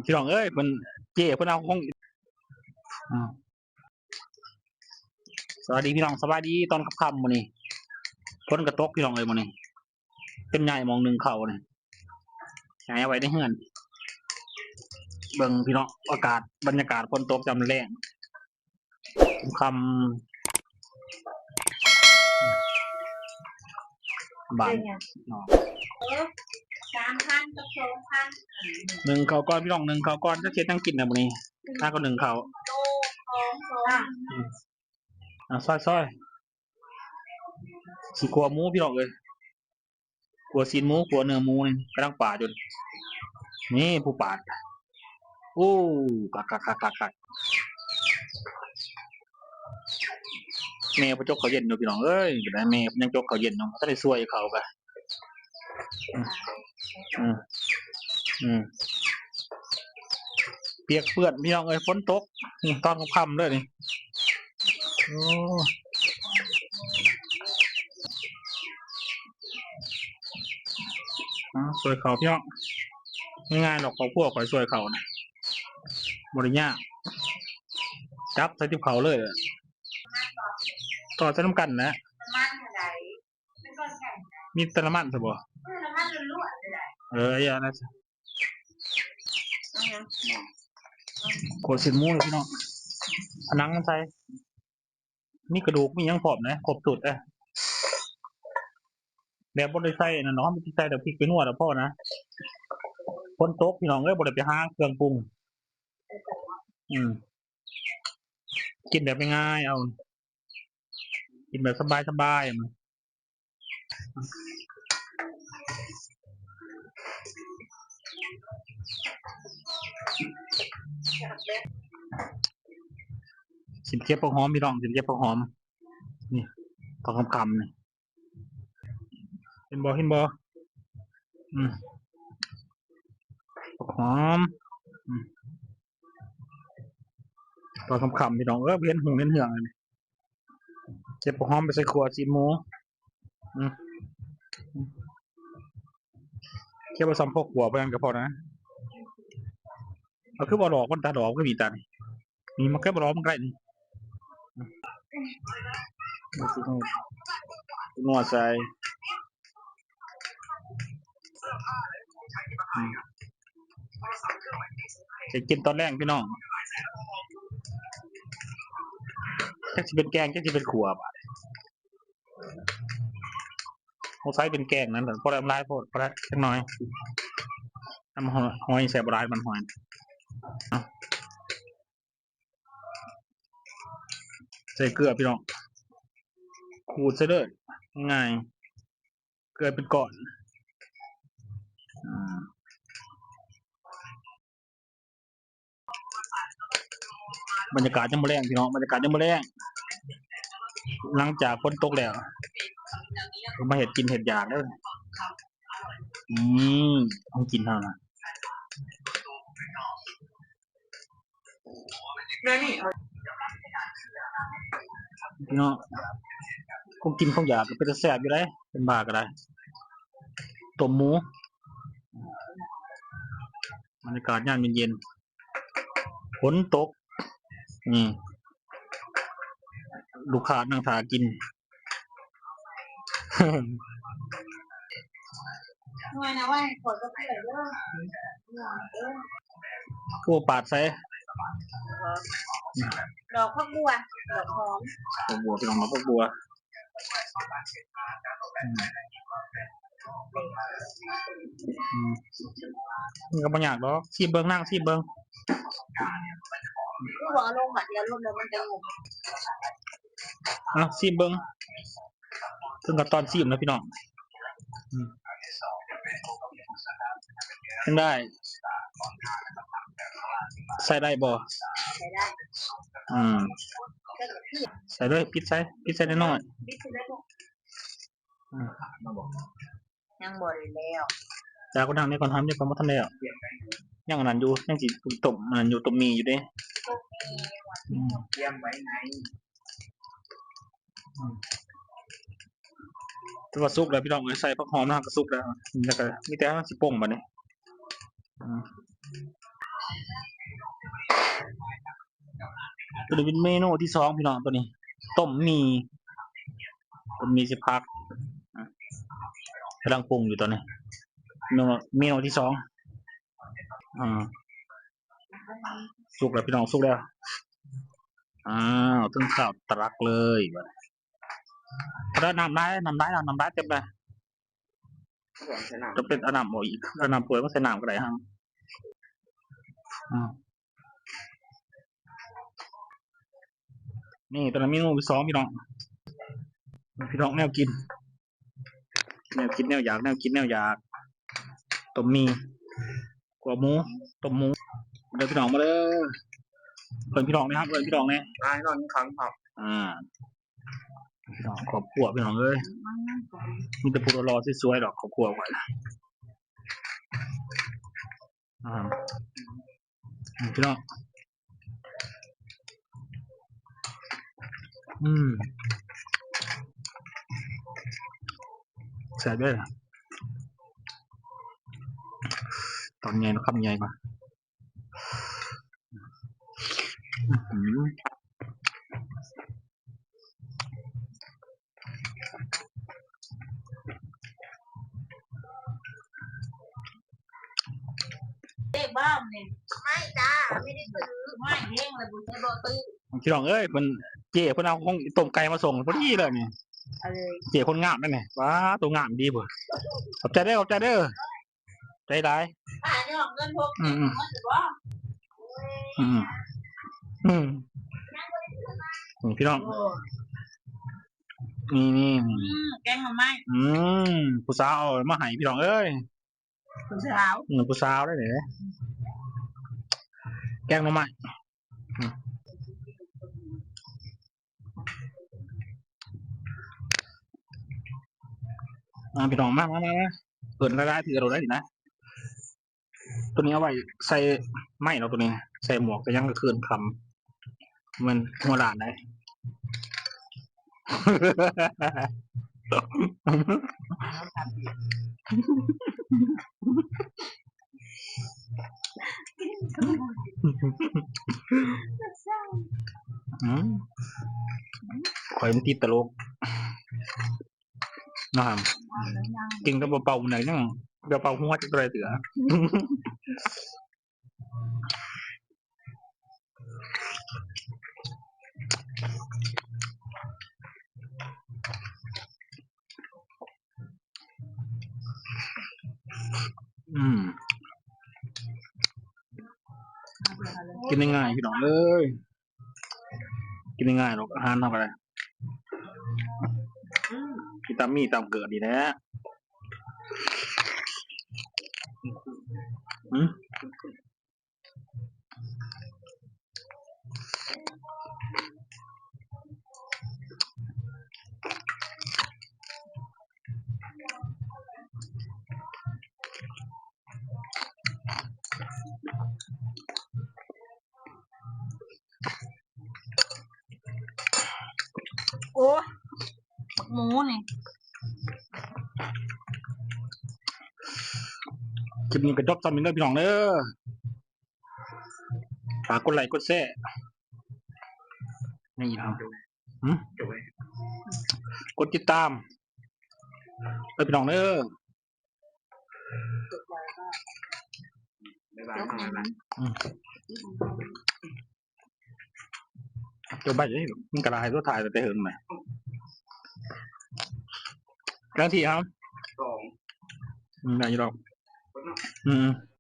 ພີ່ນ້ອງເອີຍ ເພິ່ນ ເຈ້ເພິ່ນເອົາຂອງ ອາ ສະບາຍດີພີ່ນ້ອງ ສະບາຍດີຕອນຄ່ຳໆ ມື້ນີ້ ຝົນກໍຕົກພີ່ນ້ອງເອີຍ ມື້ນີ້ ເປັນຍ້າຍໝ່ອງໜຶ້ງເຂົ້ານີ້ ຍ້າຍເອົາໄວ້ໃນເຮືອນ ເບິ່ງພີ່ນ້ອງ ອາກາດ ບັນຍາກາດຝົນຕົກຍາມແລງ ຄ່ຳໆ ບ້ານ ເປັນຫຍັງ? ເນາະ ເອີ ສາມພັນກັບສອງພັນ ໜຶ້ງເຂົ້າກ່ອນພີ່ນ້ອງ ໜຶ້ງເຂົ້າກ່ອນ ຈັກເຮັດຫຍັງກິນນະມື້ນີ້ ຫາກໍໜຶ້ງເຂົ້າ ໂຕສອງ ສອງ ອືມ ອ່າ ຊອຍໆ ຊິຂົ້ວໝູພີ່ນ້ອງເອີຍ ຂົ້ວຊີ້ນໝູ ຂົ້ວເນື້ອໝູນີ້ ກຳລັງປາດຢູ່ ນີ້ຜູ້ປາດ ໂອ້ ຄັກໆໆໆ ແມ່ເພິ່ນຈົກເຂົ້າເຢັນຢູ່ພີ່ນ້ອງເອີຍ ແມ່ເພິ່ນຍັງຈົກເຂົ້າເຢັນຢູ່ ບໍ່ທັນໄດ້ຊ່ວຍເຂົາກະ ອືມ ອືມ ອືມ ປຽກເປື້ອນພີ່ນ້ອງເອີຍ ຝົນຕົກ ນີ້ຕອນຄ່ຳໆເລີຍນີ້ ໂອ້ ເອົາ ຊ່ວຍເຂົາພີ່ນ້ອງ ງ່າຍໆດອກ ຄອບຄົວຂ້ອຍຊ່ວຍເຂົານະ ບໍ່ໄດ້ຍາກ ຈັບໃສ່ຕິບເຂົ້າເລີຍ ທອດໃສ່ນຳກັນແຫຼະ ນ້ຳມັນຫັ້ນໃດ ມີແຕ່ນ້ຳມັນຊະບໍ່? ເອີ ນ້ຳມັນລ້ວນໆເລີຍ ເອີ ຢ່ານະ ຂົ້ວຊີ້ນໝູເລີຍພີ່ນ້ອງ ເອົາໜັງມັນໃສ່ ມີກະດູກ ມີຫຍັງພ້ອມນະ ຄົບຊຸດເດ້ ແບບບໍ່ໄດ້ໃສ່ອັນນັ້ນດອກ ເຮົາມີແຕ່ໃສ່ແຕ່ພິກໄປນົວດເອົາພໍນະ ຝົນຕົກພີ່ນ້ອງເອີຍ ບໍ່ໄດ້ໄປຫາເຄື່ອງປຸງ ອືມ ກິນແບບງ່າຍໆເອົາ ກິນແບບສະບາຍໆ ຊິມເກັບຜັກຫອມພີ່ນ້ອງ ຊິມເກັບຜັກຫອມ ນີ້ ຕອນຄ່ຳໆນີ້ ເຫັນບໍ່ ເຫັນບໍ່ ອືມ ຜັກຫອມ ອືມ ຕອນຄ່ຳໆ ພີ່ນ້ອງເອີຍ ເຫັນຫຸ່ງເຫັນເຫືອງ ເກັບຫົວຫອມໄປໃສ່ຂົ້ວຊີ້ນໝູ ອືມ ເກັບເອົາສ່ຳພໍຂົ້ວເທົ່ານັ້ນກໍພໍນະ ເອົາ ຄືບໍ່ຫຼອກມັນຕາດອກ ຄືມີຕານີ້ ນີ້ ມາເກັບເອົາຫຼອກມັນກໍໄດ້ນີ້ ອືມ ນົວໃສ່ ອືມ ຊິກິນຕອນແລງພີ່ນ້ອງ ຈັກຊິເປັນແກງ ຈັກຊິເປັນຂົ້ວບາດ ສົງໄສເປັນແກງນັ້ນ ພໍແລ້ວ ມັນຫຼາຍໂພດ ພໍແລ້ວ ຈັກໜ້ອຍ ນ້ຳຫອຍ ຫອຍແຊບບໍ່ຫຼາຍ ມັນຫອຍ ເອົາ ໃສ່ເກືອພີ່ນ້ອງ ຂູດໃສ່ເລີຍ ງ່າຍໆ ເກືອເປັນກ້ອນ ອືມ ບັນຍາກາດຍາມມື້ແລງພີ່ນ້ອງ ບັນຍາກາດຍາມມື້ແລງ ຫຼັງຈາກຝົນຕົກແລ້ວ ກໍມາເຮັດກິນເຮັດຢາກເດີ ອືມ ຂອງກິນເຮົານະ ພີ່ນ້ອງ ຂອງກິນຂອງຢາກກໍເປັນຕາແຊບຢູ່ເດ້ ເປັນບ້າກໍໄດ້ ຕົ້ມໝູ ບັນຍາກາດຍາມເຢັນໆ ຝົນຕົກ ນີ້ ລູກຄ້ານັ່ງຖ້າກິນ ໜ່ວຍນະ ໄວ້ໃຫ້ຂ້ອຍກັບເອື້ອຍເດີ ໂອ້ ປາດໃສ ດອກຜັກບົ່ວ ດອກຫອມ ຜັກບົ່ວ ພີ່ນ້ອງ ດອກຜັກບົ່ວ ອືມ ອືມ ມັນກໍບໍ່ຍາກດອກ ຊີມເບິ່ງນາງ ຊີມເບິ່ງ ຄືບໍ່ເອົາລົງບາດດຽວໂລດ ແລ້ວມັນຈະຫຸ່ມ ເອົາ ຊີມເບິ່ງ ເຖິງຂັ້ນຕອນຊີມແລ້ວພີ່ນ້ອງ ອືມ ເປັນໃດ ໃສ່ໄດ້ບໍ່? ໃສ່ໄດ້ ອືມ ໃສ່ເລີຍ ປິດໃສ່ ປິດໃສ່ນ້ອຍໆ ປິດໃສ່ເລີຍ ອືມ ຍັງບໍ່ໄດ້ແລ້ວ ຈາກຄົນທາງນີ້ກ່ອນ ທຳນີ້ກ່ອນ ບໍ່ທັນແລ້ວ ຍັງອັນນັ້ນຢູ່ ຍັງຊິຕົ້ມອັນນັ້ນຢູ່ ຕົ້ມໝີ່ຢູ່ເດ້ ອືມ ຕຽມໄວ້ໄງ ອືມ ຖືວ່າສຸກແລ້ວພີ່ນ້ອງເອີຍ ໃສ່ຜັກຫອມນະ ກໍສຸກແລ້ວ ແລ້ວກໍມີແຕ່ເຮົາຊິປົງບາດນີ້ ອືມ ຕົວນີ້ເປັນເມນູທີສອງພີ່ນ້ອງ ຕົວນີ້ຕົ້ມໝີ່ ຕົ້ມໝີ່ໃສ່ຜັກ ກຳລັງປຸງຢູ່ຕອນນີ້ ເມນູ ເມນູທີສອງ ອ່າ ສຸກແລ້ວພີ່ນ້ອງ ສຸກແລ້ວ ອ້າວ ເຖິງຄາວຕະຫຼັກເລີຍບາດນີ້ ແລ້ວນ້ຳຫຼາຍ ນ້ຳຫຼາຍ ນ້ຳຫຼາຍເຕັມແລ້ວ ຈະເປັນເອົານ້ຳອອກອີກ ເອົານ້ຳຖ້ວຍມາໃສ່ນ້ຳກໍໄດ້ ອືມ ນີ້ ຕອນນີ້ເມນູທີສອງ ພີ່ນ້ອງ ພີ່ນ້ອງ ແນວກິນ ແນວກິນແນວຢາກ ແນວກິນແນວຢາກ ຕົ້ມໝີ່ ຂົ້ວໝູ ຕົ້ມໝູ ເດີພີ່ນ້ອງ ມາເດີ ເອີ້ນພີ່ນ້ອງແດ່ ເອີ້ນພີ່ນ້ອງແດ່ ອ້າຍນ້ອງກິນເຂົ້າ ອ່າ ພີ່ນ້ອງ ຄອບຄົວພີ່ນ້ອງເອີຍ ມີແຕ່ຜູ້ຫຼໍ່ໆ ສວຍໆ ດອກ ຄອບຄົວຂ້ອຍ ອ່າ ພີ່ນ້ອງ ອືມ ແຊບເດີ ຕອນໃຫຍ່ເນາະ ຄຳໃຫຍ່ກວ່າ ອືມ ເດກບໍ່ນີ້ ໄມ່ຈ້າ ໄມ່ໄດ້ຊື້ ໄມ່ແຮງເລີຍ ບໍ່ຊື້ ບໍ່ຊື້ ພີ່ນ້ອງເອີຍ ເພິ່ນ ເຈ້ເພິ່ນເອົາຂອງຕົ້ມໄກ່ມາສົ່ງພໍດີເລີຍນີ້ ເອີ ເຈ້ຄົນງາມເດ້ນີ້ ວ້າ ໂຕງາມດີພຸ້ນ ຂອບໃຈເດີ ຂອບໃຈເດີ. ໃຈຫຼາຍ ອືມ ອືມ ອືມ ອືມ ພີ່ນ້ອງ ນີ້ ນີ້ ອືມ ແກງໜໍ່ໄມ້ ອືມ ຜູ້ສາວເອົາມາໃຫ້ພີ່ນ້ອງເອີຍ ຜູ້ສາວ ອືມ ຜູ້ສາວໄດ້ນີ້ ແກງໜໍ່ໄມ້ ອ່າ ພີ່ນ້ອງ ມາ ມາ ມາ ມາ ເອີ້ນຫຼາຍໆເທື່ອໂລດໄດ໋ນີ້ນະ ໂຕນີ້ເອົາໄວ້ໃສ່ໄມ້ເນາະ ໂຕນີ້ໃສ່ໝວກໃສ່ຫຍັງກາງຄືນຄ່ຳ ແມ່ນຫົວລ້ານໄດ໋. ອືມ ຂ້ອຍມັນຕິດຕະຫຼົກ ເນາະ ເກັ່ງແຕ່ບໍ່ເປົ່າ ມັນຍັງ ບໍ່ເປົ່າຫົວຈັກເທື່ອ. ອືມ ກິນງ່າຍໆ ພີ່ນ້ອງເອີຍ ກິນງ່າຍໆ ດອກ ອາຫານເຮົາກໍໄດ້ ອືມ ກິນຕາມມີຕາມເກີດນີ້ແຫຼະ ອືມ. ໂອ້ ບັກໝູນີ້ ຄລິບນີ້ກໍຈົບສ່ຳນີ້ເດີພີ່ນ້ອງເດີ ຝາກກົດໄລ້ກົດແຊ ນີ້ເນາະ ຫຶ ກົດຕິດຕາມເດີພີ່ນ້ອງເດີ. ອືມ ຈົບໄປເດ້ ມັນກະຫຼາຍ ຕົວຖ່າຍແຕ່ເຫິງນະ ຈັກນາທີເຮົາ ສອງ ອືມ ໄດ້ຢູ່ດອກ ອືມ.